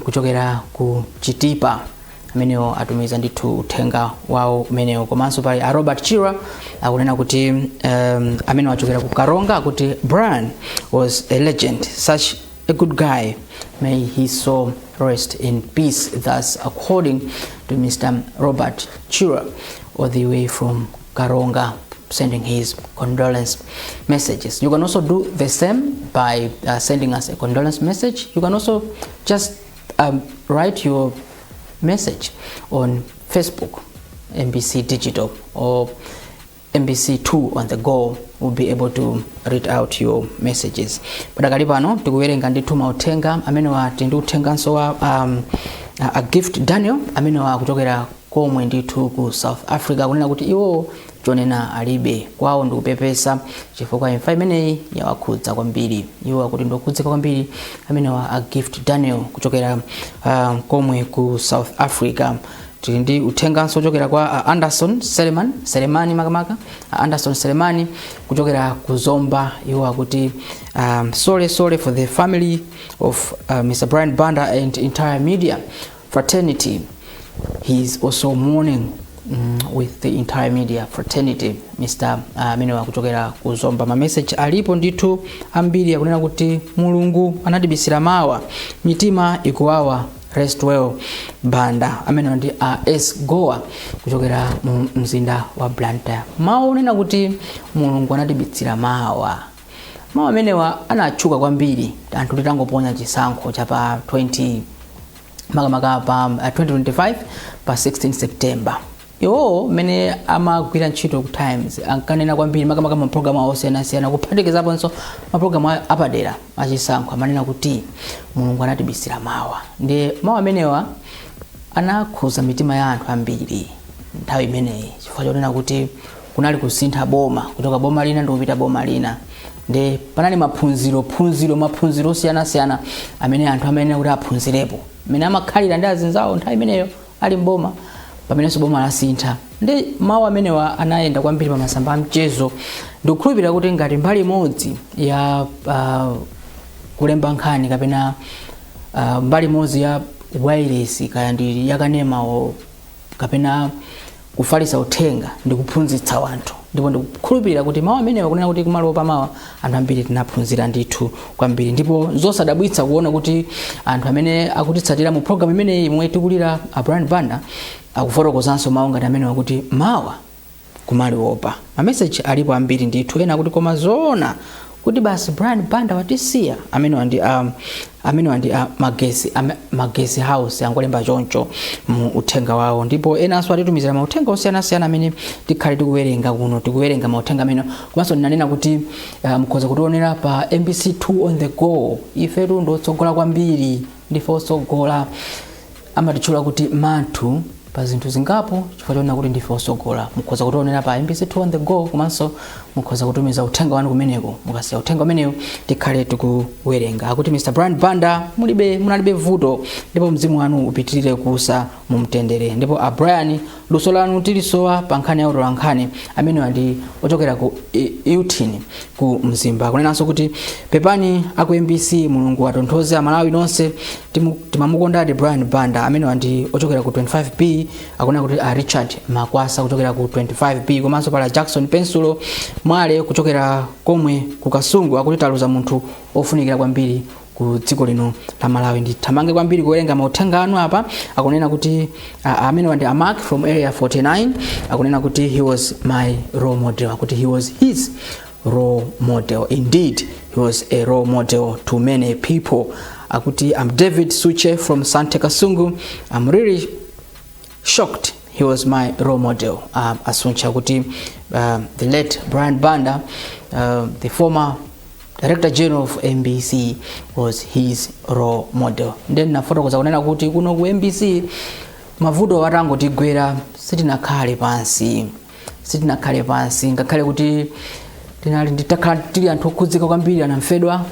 kuchokera ku Chitipa, amenewo atumiza ndithu uthenga wawo umenewo. Komanso pali a Robert Chira, akunena kuti amene wachokera ku Karonga, akuti, "Brian was a legend, such a good guy. May his soul rest in peace." That's according to Mr. Robert Chira, all the way from Karonga, sending his condolence messages. You can also do the same by sending us a condolence message. You can also just write your message on Facebook, MBC Digital or MBC2 on the go will be able to read out your messages. Padakali pano tikuwerenga ndithu mauthenga amene wati ndi uthenganso wa a Gift Daniel, amene wakuchokera komwe ndithu ku South Africa, kunena kuti iwo chonena alibe, kwawo ndikupepesa chifukwa imfa imeneyi yawakhudza kwambiri. Iwo akuti ndikukhudzika kwambiri. Amene wa a Gift Daniel kuchokera komwe ku South Africa. Tili ndi uthenganso ochokera kwa Anderson Seleman, Selemani makamaka, Anderson Selemani kuchokera ku Zomba. Iwo akuti, "Sorry, sorry for the family of Mr. Brian Banda and entire media fraternity." He is also mourning with the entire media fraternity, Mr. Amene uh, kuchokera ku Zomba. Ma message alipo ndithu ambiri, akunena kuti, "Mulungu anatibisira mawa, mitima ikuwawa. Rest well, Banda." Amene ndi a S Goa kuchokera mu mzinda wa Blantyre. Mawu onena kuti "Mulungu anatibisira mawa", mawu amenewa anatchuka kwambiri anthu titangoponya chisankho cha pa 20, makamaka pa 2025 pa 16 September. Iwowo mmene amagwira ntchito ku Times ankanena kwambiri, makamaka mapulogalamu osiyanasiyana, kuphatikizaponso mapulogalamu apadera achisankho, amanena kuti "Mulungu anatibisira mawa". Ndi mawu amenewa anakhuza mitima ya anthu ambiri nthawi imeneyi, chifukwa chonena kuti kunali kusintha boma, kuchoka boma lina ndi kupita boma lina, ndi panali maphunziro phunziro maphunziro osiyanasiyana amene anthu amayenera kuti aphunzirepo mmene amakhalira ndi azinzawo nthawi imeneyo ali mboma, pamenenso boma lasintha. Ndi mawu amenewa anayenda kwambiri pa masamba a mchezo. Ndikukhulupirira kuti ngati mbali imodzi ya kulemba nkhani kapena mbali imodzi ya wireless, kaya ndi yakanema kapena kufalitsa uthenga, ndi kuphunzitsa wanthu, ndipo ndikukhulupirira kuti mawu amenewa kunena kuti kumalopa mawa, anthu ambiri tinaphunzira ndithu kwambiri. Ndipo zosadabwitsa kuona kuti anthu amene akutitsatira mu program imeneyi imwe tikulira a Brian Banda akufotokozanso mawu ngati amenewa kuti mawa Kumaliwopa. Mameseji alipo ambiri ndithu. Ena kuti, "Koma zoona kuti basi Brian Banda watisiya?" Amene wandi Magesi House angolemba choncho mu uthenga wawo. Ndipo enanso atitumizira mauthenga osiyanasiyana amene tikhale tikuwerenga kuno, tikuwerenga mauthenga amene. Komanso ndinanena kuti mukhoza kutionera pa MBC 2 On The Go. Ifetu ndotsogola kwambiri, ndife otsogola. Amatitchula kuti manthu pa zinthu zingapo chifukwa choona kuti ndife osogola. Mukhoza kutionera pa MBC 2 On The Go, komanso mukhoza kutumiza uthenga wanu kumeneko. Mukasiya uthenga umenewo, tikhale tikuwerenga. Akuti, "Mr Brian Banda, mulibe, munalibe vuto, ndipo mzimu wanu upitirire kuusa mu mtendere. Ndipo a Brian, luso lanu tilisowa pa nkhani ya utola nkhani." Amenewa ndi ochokera ku Euthini ku Mzimba. Kunenanso kuti, "Pepani aku MBC, Mulungu atonthoze Amalawi nonse, timamukondadi Brian Banda." Amenewa ndi ochokera ku 25B. Akunena kuti a Richard Makwasa kuchokera ku 25B. Komanso pala Jackson Pensulo Mwale kuchokera komwe ku Kasungu, akuti, "Taluza munthu ofunikira kwambiri ku dziko lino la Malawi." Ndithamange kwambiri kuwerenga mauthenga anu apa. Akunena kuti amenewa ndi Amark from Area 49. Akunena kuti, "He was my role model." Akuti he was his role model. Indeed, he was a role model to many people. Akuti, "I'm David Suche from Sante Kasungu. I'm really shocked. He was my role model." Asuncha kuti the late Brian Banda, the former Director General of MBC, was his role model. Then nafotokoza kunena kuti kuno ku MBC mavuto atangotigwera, sitinakhale pansi, sitinakhale pansi. Ngakhale kuti tinali nditakhala tili anthu okhudzika kwambiri, anamfedwa,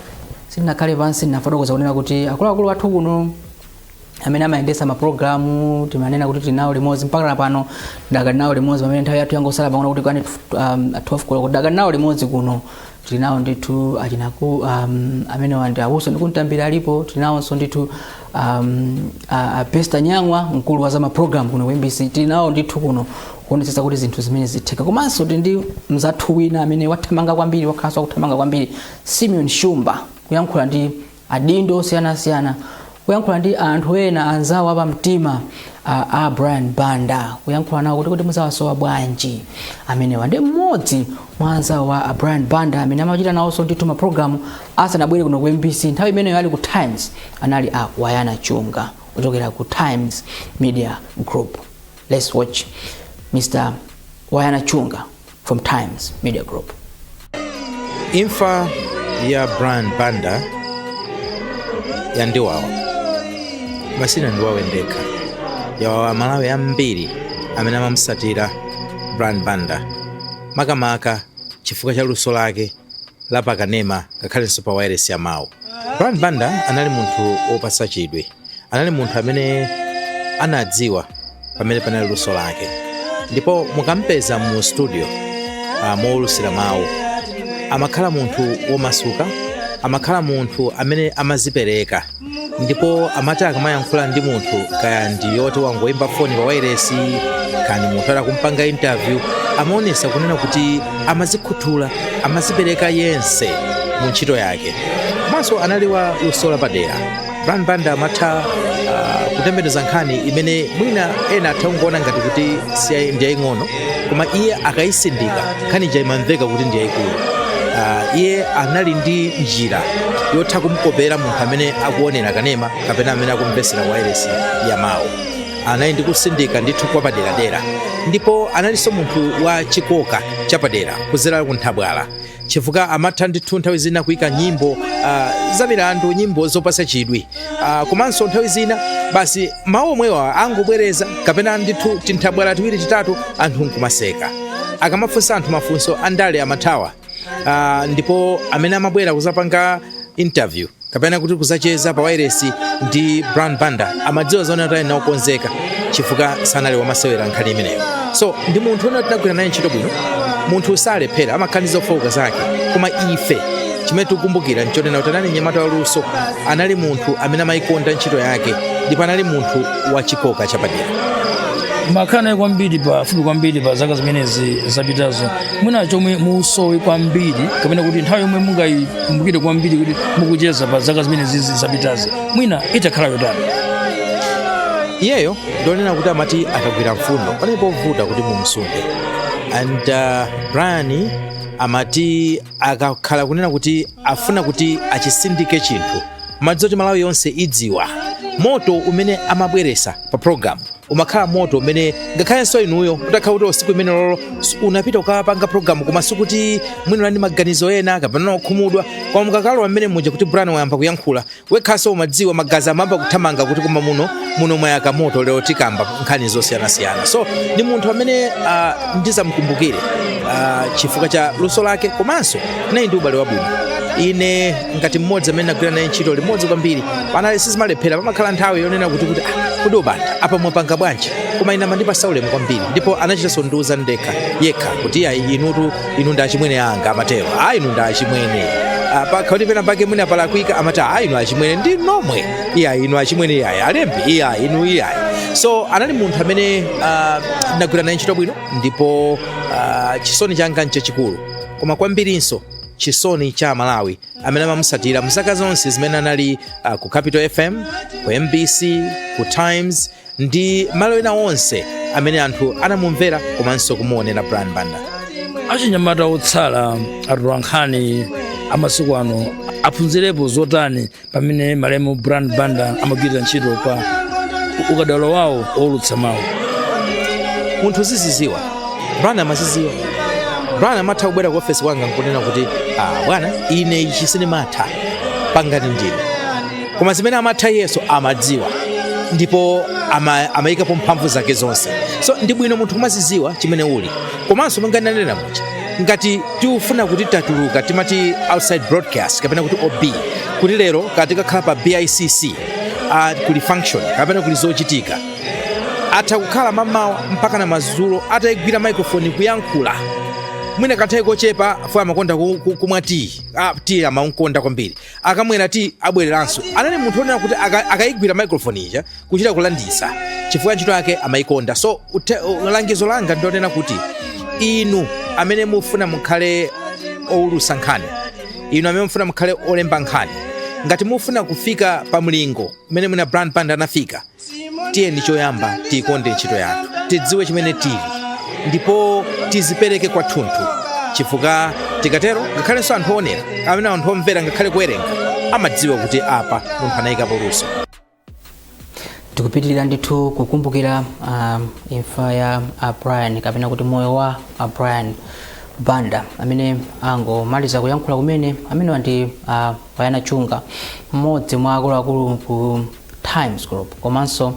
sitinakhale pansi. Nafotokoza kunena kuti akuluakulu athu kuno amene amayendesa mapulogalamu, timanena kuti tinawo limodzi mpaka pano, dakali nawo limodzi pamene nthawi yathu yangosala pang'ono kuti kwane 12 koloko. Dakali nawo limodzi kuno, tilinawo ndithu achinaku amene wandi awuso ndikuntambira alipo. Tilinawonso ndithu Bester Nyang'wa, mkulu wa za mapulogalamu kuno ku MBC. Tilinawo ndithu kuno kuonetsetsa kuti zinthu zimene zitheka. Komanso tili ndi mzathu wina amene wathamanga kwambiri, wakhalanso akuthamanga kwambiri, Simeon Shumba, kuyankhula ndi adindo osiyanasiyana, kuyankhula ndi anthu ena anzawo apamtima a Brian Banda, kuyankhula nawo kuti muzawasowa bwanji. Amenewa ndi mmodzi mwa anzawo a Brian Banda amene amachita nawonso ndithu mapulogalamu asanabwere kuno ku MBC. Nthawi imeneyo ali ku Times, anali a Wayana Chunga kuchokera ku Times Media Group. Let's watch Mr Wayana Chunga from Times Media Group. Imfa ya Brian Banda yandiwawa, masina ndiwawe ndekha, yawawa Malawi ambiri amene amamusatira Brian Banda, makamaka chifukwa cha luso lake la pakanema ngakhalenso pa wireless ya mawu. Brian Banda anali munthu wopatsa chidwi, anali munthu amene anadziwa pamene panali luso lake, ndipo mukampeza mu studio mowulusira mawu, amakhala munthu womasuka, amakhala munthu amene amazipereka, ndipo amati akamayankhula ndi munthu, kaya ndi yoti wangoyimba foni pa wairesi, kaya ndi munthu atakumpanga interview, amaonesa kunena kuti amazikhuthula, amazipereka yense mu ntchito yake. Komanso anali wa luso lapadera. Brian Banda amatha kutembenuza nkhani imene mwina ena atha kungoona ngati kuti ndi yaying'ono, koma iye akayisindika, nkhani ija imamveka kuti ndi yayikulu. Iye anali ndi njira yotha kumkopera munthu amene akuonera kanema kapena amene akumvesera wairesi ya mawu. Anali ndi kusindika ndithu kwa paderadera, ndipo analinso munthu wa chikoka chapadera kuzera kunthabwala, chifukwa amatha ndithu nthawi zina kuyika nyimbo za milandu, nyimbo zopatsa chidwi, komanso nthawi zina basi mawu omwewa angobwereza kapena ndithu tinthabwala tiwiri titatu, anthu nkumaseka. Akamafunsa anthu mafunso andale amathawa, ndipo amene amabwera kuzapanga interview kapena kuti kuzacheza pa wairesi ndi Brian Banda amadziwa zoona kuti ali nawokonzeka, chifukwa sanali wamasewera nkhani imeneyo. So ndi munthu wina tinagwira naye ntchito bwino. Munthu salephera, amakhala ndi zofowoka zake, koma ife chimene tikukumbukira nchonena kuti anali mnyamata waluso, anali munthu amene amayikonda ntchito yake, ndipo anali munthu wachikoka chapadera. Makhala naye kwambiri pafupi kwambiri pa zaka zimenezi zapitazo, mwina chomwe musowe kwambiri kapena kuti nthawi yomwe mungayikumbukire kwambiri kuti mukucheza pa zaka zimenezi zapitazi, mwina itakhala yotani? Iyeyo ndionena kuti amati akagwira mfundo, palibe povuta kuti mumsunde. And Brian amati akakhala kunena kuti afuna kuti achisindike chinthu, madziwa kuti Malawi yonse idziwa. Moto umene amabweresa pa program umakhala moto umene ngakhalenso inuyo utakhala kuti usiku imene lolo unapita ukapanga program, koma sikuti mwina ndi maganizo ena kapena okhumudwa, koma mukakalowa mmene muja kuti Brian wayamba kuyankhula, wekhaso umadziwa magazi amayamba kuthamanga kuti koma muno muno mwayaka moto, lero tikamba nkhani zosiyanasiyana. So ndi munthu amene ndizamkumbukire chifukwa cha luso lake, komanso naye ndi ubale wabwino. Ine ngati mmodzi amene ndagwira naye ntchito limodzi kwambiri, panali sizimalephera, pamakhala nthawi yonena kuti ah, kuti ubanda apa mwapanga bwanji, koma ine amandipasa ulemu kwambiri. Ndipo anachitanso ndiuza ndekha yekha kuti ayi, inutu inu ndi achimwene anga, amatero, ah, inu ndi achimwene. Pakha kuti pena pake mwina palakwika, amati, ah, inu achimwene ndi nomwe, iya, inu achimwene, iyayi, alembi, iya, inu, iyayi. So anali munthu amene ndagwira naye ntchito bwino, ndipo chisoni changa nchachikulu, koma kwambirinso chisoni cha Malawi amene amamusatira mzaka zonse zimene anali ku Capital FM, ku MBC, ku Times ndi malo ena onse amene anthu anamumvera komanso kumuonera Brian Banda. Achinyamata otsala, atolankhani amasiku ano, aphunzirepo zotani pamene malemu Brian Banda amagwirira ntchito pa ukadaulo wawo owulutsa mawu? Munthu uziziziwa, Brian amaziziwa. Brian amatha kubwera ku ofesi kwanga nkunena kuti, ah, bwana, ine ichi sindimatha, pangani ndine. Koma zimene amatha iyeso amadziwa, ndipo amayikapo mphamvu zake zonse. So ndi bwino munthu kumaziziwa chimene uli. Komanso monga ndanena muja, ngati tikufuna kuti tatuluka, timati outside broadcast kapena kuti OB, kuti lero katikakhala pa BICC, kuli function kapena kuli zochitika, atha kukhala mamawa mpaka na madzulo atayigwira microphone kuyankhula. Mwina kanthawi kochepa fo amakonda kumwa tii. Ah, tii amamukonda kwambiri. Akamwera tii abwereranso. Anali munthu onena kuti akayigwira microphone ija kuchita kulandisa, chifukwa ntchito yake amayikonda. So langizo langa ndionena kuti inu amene mufuna mukhale owulusa nkhani, inu amene mufuna mukhale olemba nkhani, ngati mufuna kufika pa mlingo umene mwina Brian Banda anafika, tiyeni choyamba tiyikonde ntchito yathu, tidziwe chimene tili, ndipo tizipereke kwathunthu, chifukwa tikatero ngakhalenso anthu oonera amene anthu omvera ngakhale kuwerenga amadziwa kuti apa munthu anayikapo luso. Tikupitirira ndithu kukumbukira imfa ya Brian, kapena kuti moyo wa Brian Banda. Amene angomaliza kuyankhula kumene amenewa ndi Wayana Chunga, mmodzi mwa akuluakulu ku Times Group, komanso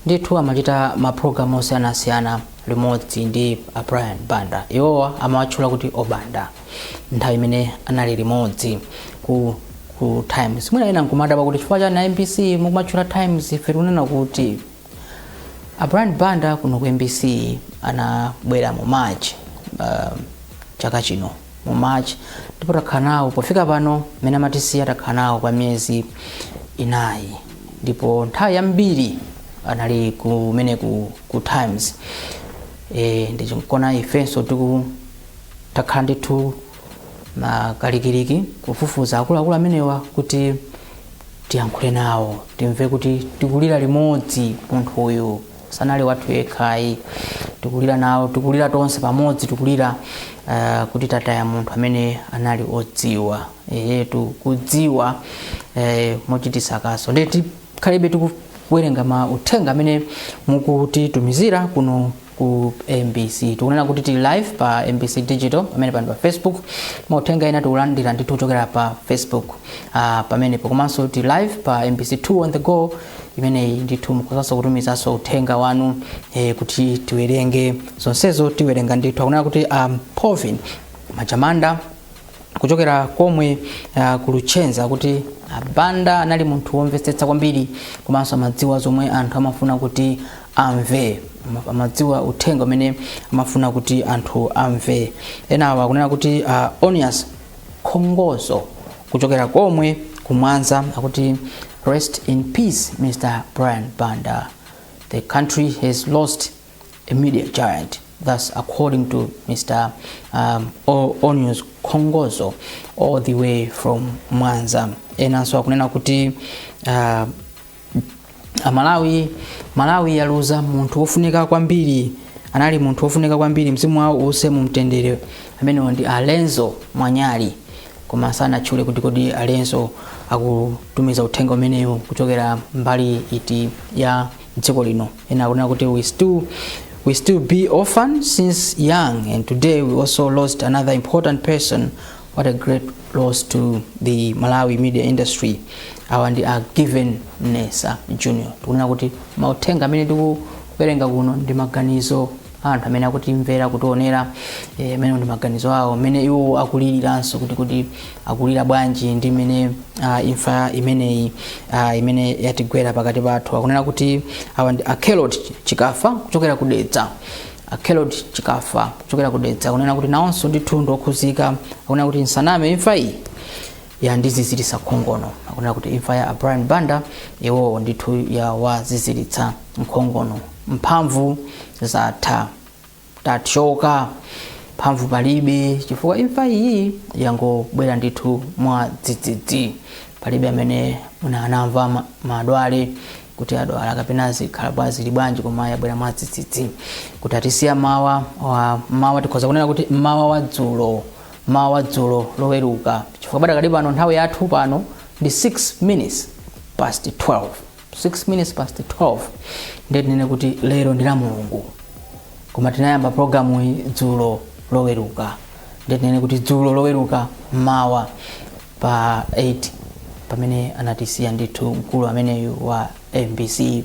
ndithu amachita mapulogalamu osiyanasiyana limodzi ndi Brian Banda. Iwowa amawatchula kuti Obanda nthawi imene anali limodzi ku Times. Mwina ena nkumadabwa kuti chifukwa chani MBC mukumatchula Times. Ife tikunena kuti a Brian Banda kuno ku MBC anabwera mu March chaka chino, mu March, ndipo takhala nawo pofika pano mmene amatisiya, takhala nawo kwa miyezi 4, ndipo nthawi yambiri anali kumene ku Times. Ndichikona ifenso tiku takhala ndithu makalikiliki kufufuza akuluakulu amenewa kuti tiyankhule nawo, timve kuti tikulira limodzi. Munthu uyu sanali wathu yekhayi, tikulira nawo, tikulira tonse pamodzi, tikulira kuti tataya munthu amene anali odziwa yetu kudziwa mochitisa kaso. Ndi tikhalibe tikuwerenga ma uthenga amene mukutitumizira kuno ku MBC. Tikunena kuti tili live pa MBC Digital pamene pano pa Facebook. Mauthenga ena tikulandira ndithu kuchokera pa Facebook pamenepo, komanso tili live pa MBC 2 on the go imeneyi. Ndithu mukuzanso kutumizanso uthenga wanu kuti tiwerenge zonsezo, tiwerenga ndithu. Akunena kuti Povin Majamanda kuchokera komwe ku Luchenza, kuti Abanda anali munthu womvetsetsa kwambiri, komanso amadziwa zomwe anthu amafuna kuti amve, amadziwa uthenga umene amafuna kuti anthu amve. Enawa akunena kuti Onias Khongozo kuchokera komwe kumwanza, akuti, "Rest in peace, Mr Brian Banda. The country has lost a media giant." That's according to Mr Onius Khongozo all the way from Mwanza. Enanso akunena kuti Amalawi, Malawi yaluza munthu wofunika kwambiri. Anali Anali munthu wofunika kwambiri, mzimu wawo uuse mu mtendere. Amenewo ndi Alenzo Mwanyali, koma sanatchule kuti kodi Alenzo akutumiza uthenga umenewu kuchokera mbali iti ya dziko lino. Ena akunena kuti we still be orphan since young, and today we also lost another important person. What a great loss to the Malawi media industry. Awa ndi a Given Nesa Junior. Tikunena kuti mauthenga amene tikuwerenga kuno ndi maganizo a anthu amene akutimvera, kutionera. Amene ndi maganizo awo, amene iwo akuliriranso kuti akulira bwanji ndi imene imfa imeneyi imene yatigwera pakati pathu. Akunena kuti awa ndi Akelot Chikafa kuchokera ku Dedza. Akelot Chikafa kuchokera ku Dedza akunena kuti nawonso ndithu ndiokhuzika. Akunena kuti nsaname, imfa iyi yandiziziritsa nkhongono. Akunena kuti imfa ya Brian Banda iwowo ndithu yawaziziritsa nkhongono. Mphamvu zatha, tachoka, mphamvu palibe, chifukwa imfa iyi yangobwera ndithu mwa dzidzidzi. Palibe amene mwina anamva madwale kuti adwala kapena zikhala bwa zili bwanji, koma yabwera mwa dzidzidzi kuti atisiya mawa wa mawa. Tikhoza kunena kuti mawa wa dzulo, mawa wa dzulo Loweruka, chifukwa padakali pano nthawi yathu pano ndi 6 minutes past 12, 6 minutes past 12. Ndiye tinene kuti lero ndi la Mulungu, koma tinayamba programu iyi dzulo Loweruka. Ndiye tinene kuti dzulo Loweruka mawa pa 8 pamene anatisiya ndithu mkulu ameneyu wa MBC,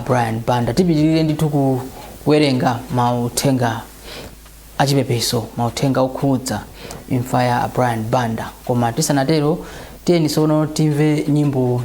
Brian Banda. Tipitirire ndithu kuwerenga mauthenga achipepeso, mauthenga okhudza imfa ya Brian Banda, koma tisanatero tiyeni tsono timve nyimbo.